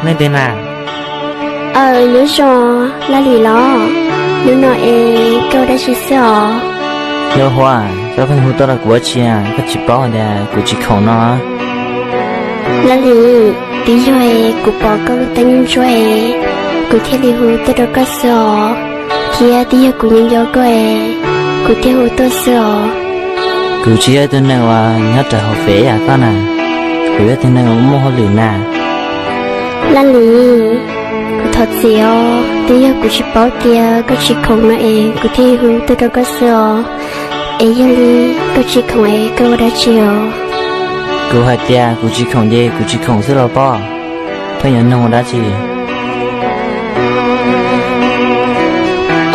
Leej twg na? Aw, nyob zoo, Laj Lis los? Hnub no es koj ua dab tsi xwb os? Nkauj Huab, koj pheej hu tuaj rau kuv ua dab tsi, koj tsis paub hais tias kuv tsis khoom no? Laj Lis, twb yog es kuv pom koj lub teeb ntsuab es kuv thiaj li hu tuaj rau koj xwb os, thiab twb yog kuv nco nco koj es kuv thiaj hu tuaj xwb os. Kuv tsis yog ib tug neeg uas nyob rau hauv fem yam koj na, kuv yog ib tug neeg uas muaj hauj lwm na. Laj Lis, kuv thov txim os, twb yog kuv tsis paub tias koj tsis khoom no es kuv thiaj hu tuaj rau koj xwb os. Es yog li koj tsis khoom es koj ua dab tsi os? Kuv hais tias kuv tsis khoom ces kuv tsis khoom xwb los pob, pheej yuav nug ua dab tsi?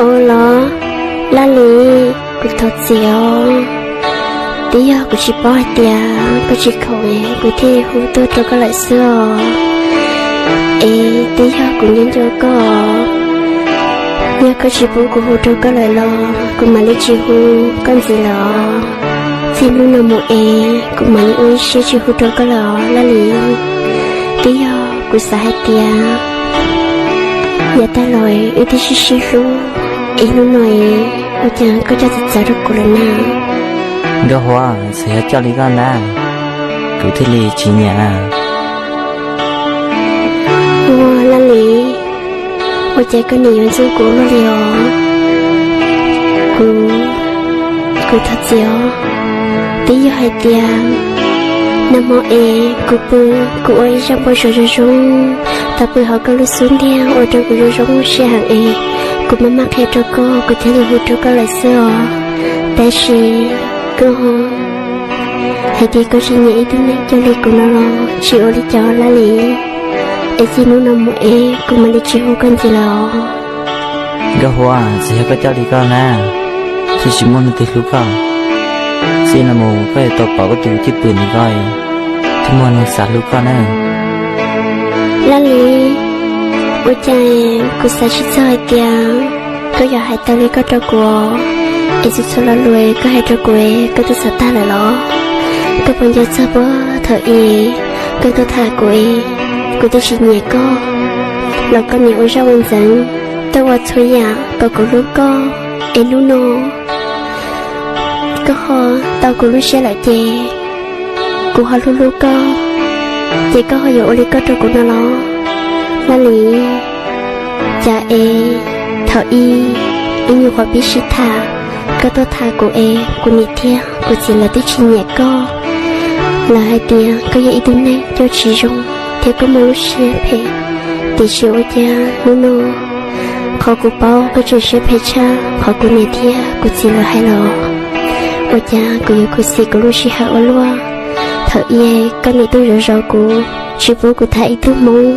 Ua los, Laj Lis, kuv thov txim os, twb yog kuv tsis paub hais tias koj tsis khoom es kuv thiaj hu tuaj rau koj lawm xwb os. Es twb yog kuv nco nco koj, yog koj tsis pub kuv hu rau koj lawm los kuv mam li tsis hu koj ntxiv lawm os. Txij hnub no mus es kuv mam li ua ib siab tsis hu rau koj lawm os Laj Lis. Twb yog kuv xav hais tias yav tag los wb twb sib sib hlub, es hnub no es ua cas koj coj txawv txawv rau kuv lawm na? Nkauj Huab, txawm yog coj li koj ntag, kuv thiaj li tsis nyiam na. Ua Laj Lis, ua cas koj nim yuav ntxub kuv luaj li os? Kuv, kuv thov txim os. Twb yog hais tias nag hmo es kuv pw, kuv ua ib zaj npau suav zoo zoo, tau pw hauv koj lub xub ntiag ua rau kuv zoo zoo siab heev es kuv maj maj qhia rau koj, kuv thiaj li hu rau koj lawm xwb os. Tab sis koj hais tias koj tsis nyiam ib tug neeg coj li kuv no los tsis ua li cas Laj Lis, es txij hnub no mus es kuv mam li tsis hu koj ntxiv lawm os. Nkauj Huab, txawm yog koj coj li koj na, thiaj tsis muaj leej twg hlub koj. Txij no mus koj yuav tau pom koj tus cwj pwm ntawm koj, thiaj muaj neeg xav hlub koj na. Laj Lis, ua cas kuv xav tsis txog hais tias koj yuav hais tau li koj rau kuv, es txhua txhua lo lus koj hais rau kuv koj twb xav tag lawm los? Koj puas nco txog puag thaum ub koj tuaj tham kuv es kuv twb tsis nyiam koj los koj nim ua zaj ua ntxeev, tuaj ua txhua yam kom kuv hlub koj, es hnub no koj ho tau kuv lub siab lawm ces kuv ho hlub hlub koj, ces koj ho yuav ua li koj rau kuv no los? Laj Lis, cas es thaum ub ib nyuag qhuav pib sib tham, koj tuaj tham kuv es kuv niam thiab kuv txiv lawv twb tsis nyiam koj. Lawv hais tias koj yog ib tug neeg coj tsis zoo thiab koj muaj lub siab phem. Tiam sis ua cas hnub no qhov kuv paub koj tseem siab phem tshaj qhov kuv niam thiab kuv txiv lawv hais los? Ua cas kuv yuav khuv xim kuv lub sij hawm ua luaj? Thaum ub koj niam tuaj zov zov kuv, tsis pub kuv tham ib tug hmoob,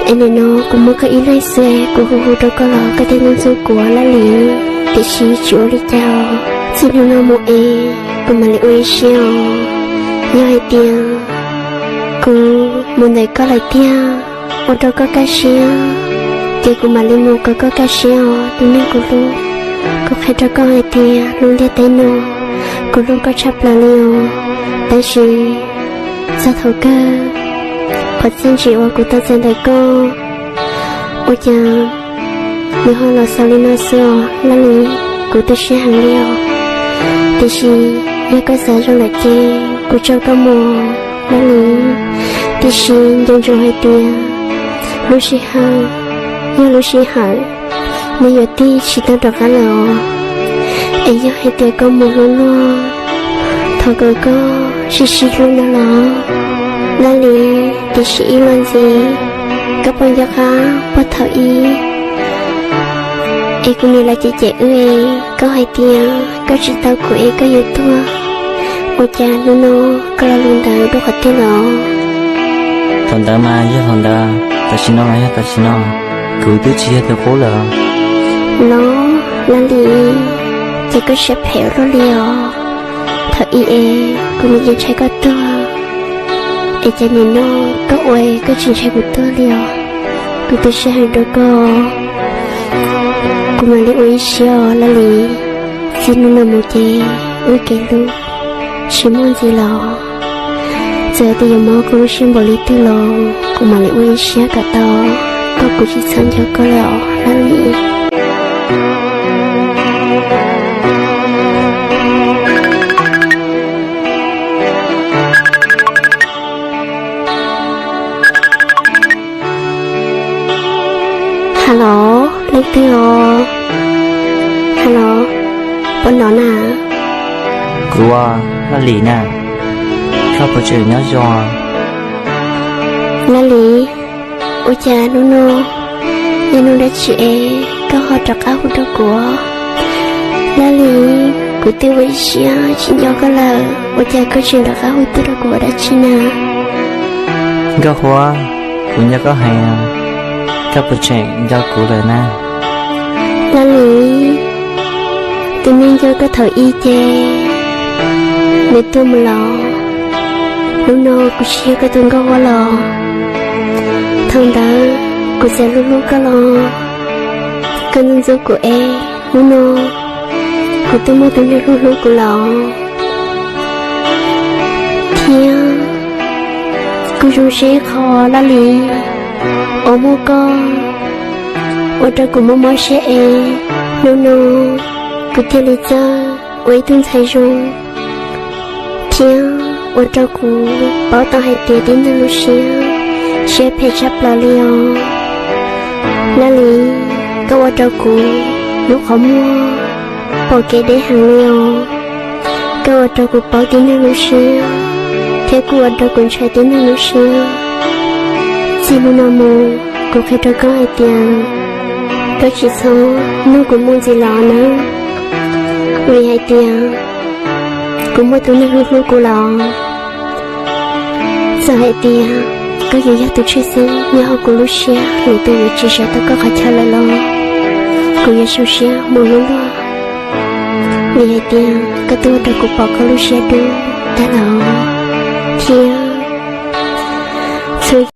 es nim no kuv muaj koj ib leeg xwb, kuv hu hu rau koj los koj thiaj ntxub ntxub kuv Laj Lis. Tiam sis tsis ua li cas, txij hnub no mus es kuv mam li ua ib siab os. Yog hais tias kuv mus ntawm koj lawm tiag, ua rau koj kaj siab, ces kuv mam li mus kom koj kaj siab os tus neeg kuv hlub. Kuv qhia rau koj hais tias lub ntiaj teb no kuv hlub koj tshaj plaws li os. Tab sis txog thaum kawg, qhov txiaj ntsim uas kuv tau txais ntawm koj, ua cas nws ho los xaus li no xwb os Laj Lis. Kuv tu siab heev li os. Tiam sis yog koj xav zoo lawm ces kuv tso koj mus Laj Lis. Tiam sis nco ntsoov hais tias lub sij hawm yog lub sij hawm, nws yuav tig tsis tau rov qab lawm os. Es yog hais tias koj mus hlub luag, thov kom koj sib sib hlub no los Laj Lis. Tiam sis ib los ntxiv, koj puas nco qab puag thaum ub es kuv niam lawv cem cem wb es koj hais tias koj tsis tau kuv es koj yuav tuag, ua cas hnub no koj lo lus ntawd dua qhov twg los? Thaum ntawd mas yog thaum ntawd, tam sim no mas yog tam sim no, kuv twb tsis yog tus qub lawm. Los Laj Lis, ces koj siab phem ua luaj li os. Thaum ub es kuv nim ntshai koj tuag, es cas nim no koj ua koj tsis ntshai kuv tuag li os? Kuv tu siab heev rau koj. Kuv mam li ua ib siab os Laj Lis. Txij hnub no mus ces wb kev hlub tsis muaj ntxiv los. Txawm tias yuav mob kuv lub siab npaum li twg los kuv mam li ua ib siab kom tau, koj kuv tsis txhob nco koj lawm os Laj Lis. Hello, leej twg os? Hello, puas hnov na? Kuv, Laj Lis na, koj puas tseem nyob zoo? Laj Lis, ua cas hnub no yog hnub dab tsi es koj ho rov qab hu rau kuv? Laj Lis, kuv twb ua ib siab tsis nco koj lawm, ua cas koj tseem rov qab hu tuaj rau kuv ua dab tsi na? Nkauj Huab, kuv nco koj heev, koj puas tseem nco kuv lawm na? Laj Lis, tus neeg nco koj thaum ub ces nws tuag mus lawm. Hnub no kuv tsis yog koj tus Nkauj Huab lawm. Thaum ntawd kuv txawm hlub hlub koj los koj ntxub ntxub kuv es hnub no kuv twb muaj tus neeg hlub hlub kuv lawm. Thiab kuv zoo siab qhov Laj Lis uas muaj koj ua rau kuv mob mob siab es hnub no kuv thiaj li txawj ua ib tug ntxhais zoo, thiab ua rau kuv paub tau hais tias tib neeg lub siab, siab phem tshaj plaws li os. Laj Lis, koj ua rau kuv lub qhov muag pom kev deb heev li os. Koj ua rau kuv paub tib neeg lub siab, thiab kuj ua rau kuv ntshai tib neeg lub siab. Txij hnub no mus, kuv qhia rau koj hais tias koj tsis txhob nug kuv mus ntxiv lawm nawb, vim hais tias kuv muaj tus neeg hlub hlub kuv lawm. Txawm hais tias koj yuav yog tus tshwj xeeb nyob hauv kuv lub siab, lwm tus yuav tsis sawv tau koj qhov chaw lawm los kuv yuav zoo siab mus hlub luag, vim hais tias koj twb ua rau kuv pom koj lub siab dub tag lawm thiab.